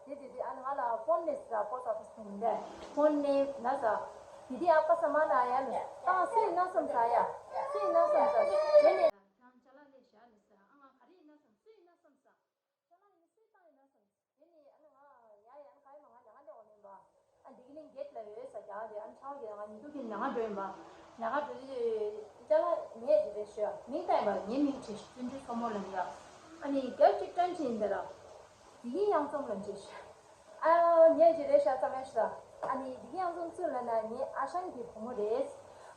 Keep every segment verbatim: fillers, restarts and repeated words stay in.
དེ་དེ་དེ་ཨ་ནི་ང་ལ་ཕོན་ནས་ཟ་པོ་སོ་ཕིས་ནས་མི་འདྲ་ཕོན་ནས་ན་ཟ། དེ་དེ་ཨ་ཀ་ས་མ་ན་ཡ་ནི་ཏང་སུ་ཡིན་ན་སམ་ཟ་ཡ། སུ་ཡིན་ན་སམ་ཟ། དེ་ནས་ཁྱང་ཅ་ལག་ལས་བཞག་ནས་ཟ། ཨ་ང་ག་རེ་ཡིན་ན་སམ། སུ་ཡིན་ན་སམ་ཟ། ཅ་ལག་ཡིན་ན་སུ་ཏང་ཡིན་ན་སམ། དེ་ནས་ཨ་ནི་ང་ཡ་ཡ་ཨ་ནི་ག་ཡི་མ་ང་ཉ་ང་འདྲ་བ་ནས་པ། ཨ་འདི་གི་ནི་གེད་ལ་ཡོད་ས་རྒྱ་ག་དེ་ཨ་ནི་ཆའོ་གི་ང་ཉི་དུ་གི་ཉ་ང་འགྲོ་ཡིན་པ། ཉ་ང་འགྲོ་དུས་ཅ་ལག་ངས་དེ་རེད་ཤོད་མིང་བཏགས་པ་ངའི་མིང་བྲིས་བརྩོན་འགྲུས་མཚོ་མོ་ལབ་ཡ། ཨ་ནི་རྒྱབ་ཅིག་སྟོན་ཅིག་ཡིན་པ་ར། དེ་གི་གཡང་འཛོམས་ལབ་ཅིག་ཨ་ངས་ཅི་རེད་ཤག་ཙམ་ཡ་ཤི་ད། ཨ་ནི་འདི་གི་ཡང་འཛོམས་ཚུལ་ལ་ན་ངའི་ཨ་ཞང་གི་བུ་མོ་རེད།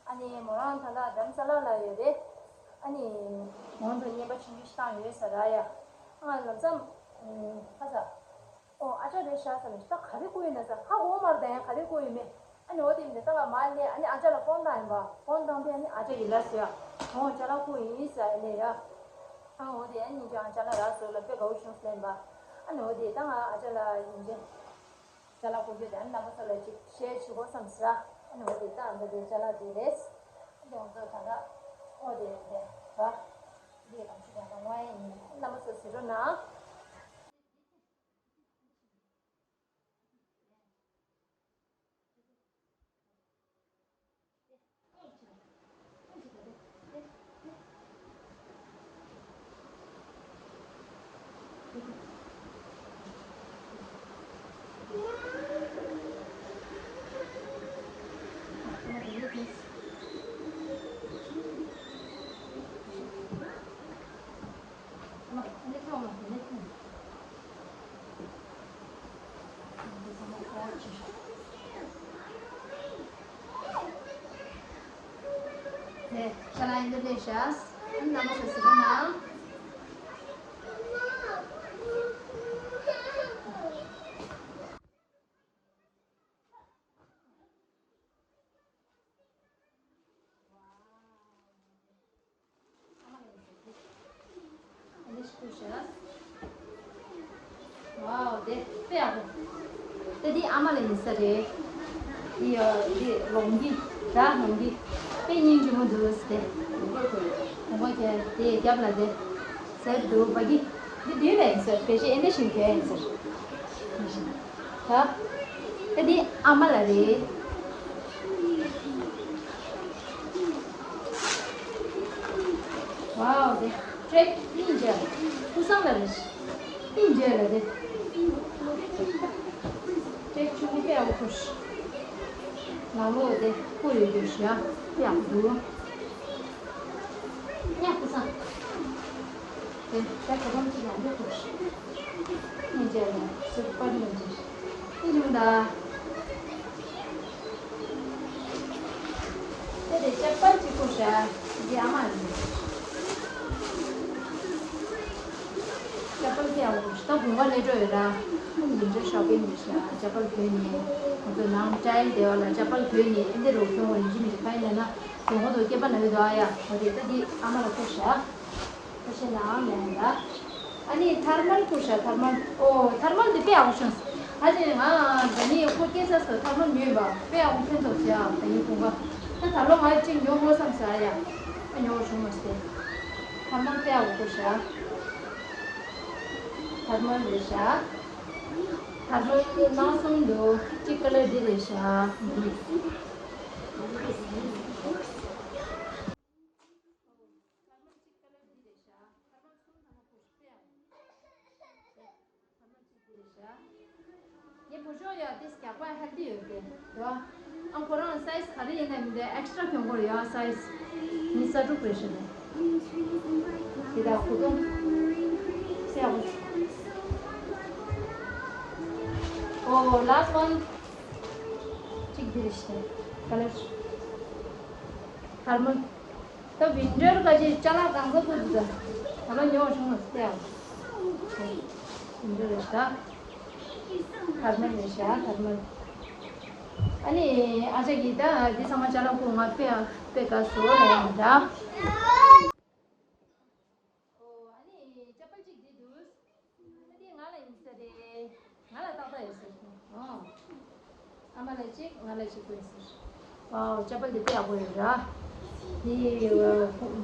ཨ་ནི་མོ་རང་ད་ལྟ་རྡ་རམ་ས་ལ་ལ་ཡོད་རེད། ཨ་ནི་མོ་རང་ཚོ་རྔན་པ་ཆུང་ཆུང་ཞིག་བཏང་ཡོད་ས་ར་ཡ། ཨ་ལམ་སང་ཁ་ས། ཨོ་ཨ་ཅག་རེད་ཤག་ཙམ་ཡ་ཤི་ད་ག་རེ་བསྐུར་ཡོད་ན་ས་ཧ་གོ་མ་རེད་ད་ཡང་ག་རེ་བསྐུར་ཡོད་མེད། ཨ་ནི་འོ་དེ་འདི་ལྟ་བ་མ་ལས་ཨ་ནི་ཨ་ཅག་ལ་ཕོན་བཏང་ཡིན་པ། ཕོན་བཏང་དུས་ཨ་ནི་ཨ་ཅག་ཡིད་ལ་ཟོས་ཨ། ཁོང་ཅ་ལག་བསྐུར་ཡིན་ཟེར་ཨ་ནི་ཡ། ཨ་འོ་དེ་ཨ་ནི་ཅག་ཅ་ལག་རག་སོང་ལ་དཔེ་དགའ་བོ་བྱུང་ཟེར་ལན་པ། ཨ་ནི་འོ་དེ་ད་ང་ཨ་ཅག་ལ་ཡིན་གྱི། ཅ་ལག་བསྐུར་རྒྱུ་དེ་ཨ་ནི་རྣམ་པ་ཚོ་ལ་ཅིག་ཤེར་བྱེད་དགོས་བསམ་ཟེར་ཨ། ཨ་ནི་འོ་དེ་ད་ཨ་འདི་དེ་ཅ་ལག་དེ་རེད། ཨ་ནི་འོ་ཚོ་ད་ལྟ་འོ་དེ་དེ་ར། དེ་གང་ཞིག་ད་ང་ཡིན་རྣམ་པ་ཚོ་གཟིགས་རོགས་གནང་། དེ་ཤ་ལ་ཡིན་འདི་ལས་ཤ། རྣམ་པ་ཚོ་གཟིགས་རོགས་གནང་། ཝའོ། དེ་དཔེ་ཡག་པོ། དེ་འདི་ཨ་མ་ལ་ཡིན་ས་རེད། འདི་ཡ་འདི་ལོང་གི་ར་ལོང་གི་དཔེ་སྙིང་རྗེ་མོ་འདུག་ཟེར། གོང་པ་ཁྱེད་དེ་རྒྱབ་ལ་དེ་ཟེར་འདུག་བ་གི། འདི་འདི་ལ་ཡིན་ས་ཕལ་ཆེར་ཨེ་འདྲ་ཞིག་གྱོན་ཡིན་ས་རེད། ད། ད་འདི་ཨ་མ་ལ་རེད། ཝའོ། དེ་ཀྲེག་སྙིང་རྗེ། ཀུ་སང་ལ་རེད། སྙིང་རྗེ་ལ་རེད། ཀྲེག་ཆུང་ངུ་དཔེ་ཡག་པོ་ཁུར། ནང་ལོགས་དེ་ཀུ་ཡོད་རྒྱུ་ཞིག་ཡ་དཔེ་ཡག་པོ་འདུག་ཉག་ཀུ་སང་། དེ་ད་ག་རང་གཅིག་ཡང་འདི་ཐུག་ཤི། སྙིང་རྗེ་ལ་སུ་པར་ལ་འཇིགས། དེ་རིང་ད། དེ་དེ་ཅག་པར་གཅིག་ཐུག་ཤ། འདི་ཨ་མ་རེད། ཅག་པར་ཀྱང་ད་དགུན་ཁ་ལས་འགྲོ་ཡོད་ར། ཉིན་རེ་ཤོ་པིང་འདི་ཤ་ཅག་པར་གྱོན་ནས། ང་ཚོ་ནང་ཊའིལ་དེ་བ་ལ་ཅག་པར་གྱོན་ནས་འདི་རུ་གྱོན་བ་ཡིན་གྱི་མི་འདུག་ག་ཡིན་ན་ན། དེ་ངོ་དུ་སྐེད་པ་ན་ཡོད་དོ་ཨ་ཡ། འོ་དེ་ད་འདི་ཨ་མ་ལ་ཐུག་ཤ། ཁ་ཤས་ནའང་ལེན་ལ། ཨ་ནི་ཐར་མལ་བསྐུར་ཤག་ཐར་མལ། ཨོ་ཐར་མལ་འདི་དཔེ་ཡག་པོ་བྱུང་། ཨ་ཅེ་ང་ད་ནི་ཁོ་སྐྱེས་ས་སོ་ཐར་མལ་ཉོས་པ་དཔེ་ཡག་པོ་ཕན་ཐོགས་ཟེར་ཡ་ད་ཡིན་དགོངས་པ། ད་ད་ལོ་ང་གཅིག་ཉོ་དགོས་བསམ་ཟེར་ཡ། ཨ་ཉོ་བ་བྱུང་མ་ཟེར། ཐར་མལ་དཔེ་ཡག་པོ་བསྐུར་ཤག་ཐར་མལ་རེད་ཤག་ཐར་མལ་སྣ་གསུམ་འདུག་གཅིག་ཀ་ལར་འདི་རེད་ཤག་ངའི་བུ་ཤོག་ཡ་དེ་རྒྱག་པ་ཧེལ་ཐི་ཡོད་དེ། ཡ། ཨ་ཁོ་རང་སའི་ཛི་ག་རེ་ཡིན་ནམ་དེ་ཨེག་སི་ཊ་ར་གྱོན་དགོས་ཡ་སའི་ཛི། ངའི་ས་དྲུག་རེད་ཤག་དེ། དེ་དག་གོ་དུང་། སེ་ཡ་གོ། ཨོ་ལ་སི་ཊི་ཝན། གཅིག་འདི་རེད་ཤག་ཀ་ལར། ཐར་མལ། ད་ཝིན་ཊར་ག་ཅིག་ཅ་ལག་གང་ག་ཐུག་འདུག་ད་ལོ་ཉོ་བ་བྱུང་བ་སྟེ་ཡང་ཝིན་ཊར་རེད་ཤག་ཐར་མལ་རེད་ཤག་ཐར་མལ། ཨ་ནི་ཨ་ཅག་གིས་ད་འདི་ཚང་མ་ཅ་ལག་ཁུར་ང་དཔེ་དཔེ་དགའ་སོ་ལབ་ཡོང་ད། ཨོ་ཨ་ནི་ཅ་པལ་གཅིག་འདི་འདུག་ད་འདི་ང་ལ་ཡིན་ས་རེད། ང་ལ་ཏག་ཏག་ཡོད་ཟེར། ཨོ། ཨ་མ་ལ་གཅིག་ང་ལ་གཅིག་དགོས་ཟེར། ཝའོ་ཅ་པལ་འདི་དཔེ་ཡག་པོ་ཡོད་ར། འདི་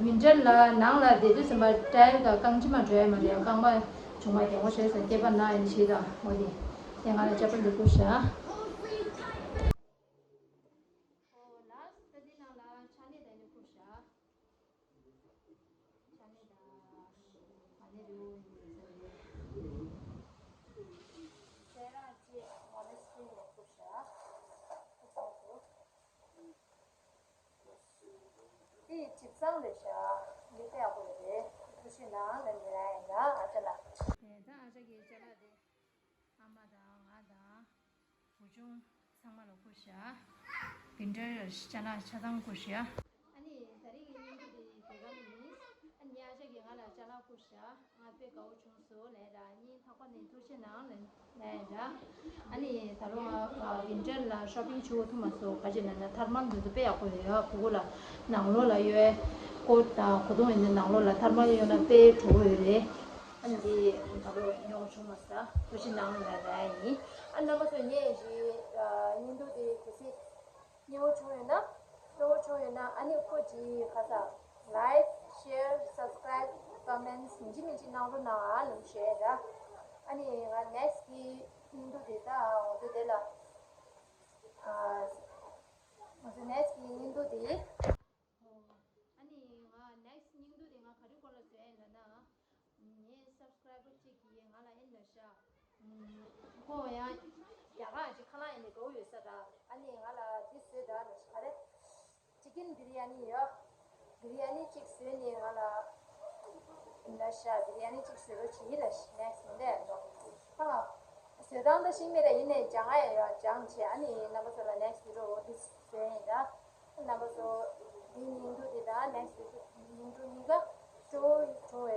ཝིན་ཊར་ལ་ནང་ལ་བསྡད་དུས་ཙམ་པ་ཊའིལ་དང་རྐང་མཆིལ་མ་འགྲོ་ཡ་མ་རེད། རྐང་པ་བྱུང་བ་ཡག་པོ་བྱས་ཙང་སྐེད་པ་ན་ཡིན་ཞེས་དང་འོ་དེ། དེ་ང་ལ་ཅ་པན་དེ་བསྐུར་བཞག་ཨོ་ལགས་སོ། ད་འདི་ནང་ལ་ཕྱག་ལེན་དང་ནི་བསྐུར་བཞག་ཕྱག་ལེན་དང་། མ་ཎི་རེ་བོ་ཡིན་ཟེར་རེད། ཚེ་རང་ཅེས་ང་ལ་སྐྱིན་ནས་བསྐུར་བཞག་དེ་ཡི་ཇི་ཙམ་རེད་བཞག་འདི་དཔེ་ཡག་པོ་རེད། ཐུགས་རྗེ་གནང་ལ་འདི་ར་ཡིན་ན་ཨ་ཅག་ལགས། ད་ཨ་ཅག་གི་ཅ་ལག་དེ། ཨ་མ་དང་ང་དང་། བུ་ཆུང་ཚང་མ་ལ་བསྐུར་བཞག་བིན་ཊར་ཅ་ལག་ཆ་ཚང་བསྐུར་བཞག་ཨ་ནི་ད་རིང་གི་བརྙན་ཐུང་འདི་དེ་ག་ནས་ཡིན། ཨ་ནི་ཨ་ཅག་གིས་ང་ལ་ཅ་ལག་བསྐུར་བཞག་ང་དཔེ་དགའ་བོ་བྱུང་སོང་ལབ་ར། བརྙན་ཐོག་ཁ་ནས་ཐུགས་རྗེ་གནང་ལབ་ལབ་ར། ཨ་ནི་ད་རུང་ང་བིན་ཊར་ལ་ཤོ་པིང་བྱེད་དགོས་ཐུག་མ་སོང་། ག་ཅི་ལབ་ན་ཐར་མལ་འདི་ཚོ་དཔེ་ཡག་པོ་རེད་ཡ། ཕྲུ་གུ་ལ་ནང་ལོགས་ལ་གཡོལ་ཀོཊ་དང་གོས་ཐུང་ཡིན་ན་ནང་ལོགས་ལ་ཐར་མལ་གཡོལ་ན་དཔེ་བྲོ་བོ་ཡོད་རེད། ཨ་ནི་འདི་ད་རུང་ཉོ་བྱུང་མ་སོང་། ཐུགས་རྗེ་གནང་ལབ་ར་ཡིན། ཨ་རྣམ་པ་ཚོ་ངས་ཀྱི་བརྙན་ཐུང་དེ་གལ་སྲིད་སྙིང་བོ་བྱུང་ཡོད་ན། གཙོ་བོ་བྱུང་ཡོད་ན་ཨ་ནི་ཁོ་ཀྱི་ཁ་ས་ལའིཀ་ཤེར་སབ་སི་ཀ་རའིབ་ཀོ་མེན་ཊི་མི་འཇིགས་མི་འཇིགས་གནང་རོགས་གནང་ཨ་ལུང་ཞེས་ར། ཨ་ནི་ང་ནེག་སི་ཊི་གི་བརྙན་ཐུང་དེ་ད་འོ་དེ་དེ་ལ་ཨ་ང་ཚོ་ནེག་སི་ཊི་གི་བརྙན་ཐུང་དེ། ཨ་ནི་ང་ནེག་སི་ཊི་བརྙན་ཐུང་དེ་ང་ག་རེ་སྐོར་ལ་བཟོས་ཡིན་ལབ་ན། ངའི་སབ་སི་ཀ་རའི་བར་གཅིག་གིས་ང་ལ་ཨེ་ལབ་ཤག་ཁོང་ཡང་རྒྱ་གར་ཅིག་ཁ་ལག་ཡིན་ནས་འགྲོ་ཡོད་ས་ར། ཨ་ནི་ང་ལ་འདི་བཟོས་དང་ལབ་ཤག་ག་རེ། ཅི་ཀིན་བི་རི་ཡ་ནི་ཡོད། བི་རི་ཡ་ནི་གཅིག་བཟོས་ནས་ང་ལ་ལབ་ཤག་བི་རི་ཡ་ནི་གཅིག་བཟོས་རོགས་གྱིས་ལབ་ཤག་ནེག་སི་ཊི་མི་འདྲ་ཡང་འགྲོ། ཧ་ལ། བཟོས་སྟངས་ད་ཤེས་མེད་ར། ཡིན་ནས་སྦྱང་ང་ཡང་ཡོད། སྦྱང་བྱས་ཨ་ནི་རྣམ་པ་ཚོ་ལ་ནེག་སི་ཊི་བི་ཌི་ཡོ་འོ་འདི་བཟོས་ཡིན་ར། རྣམ་པ་ཚོ་འདི་བརྙན་ཐུང་འདི་དང་ནེག་སི་ཊི་བརྙན་ཐུང་གཉིས་ཀ་སྤྲོ་བོ་བྱུང་བའི།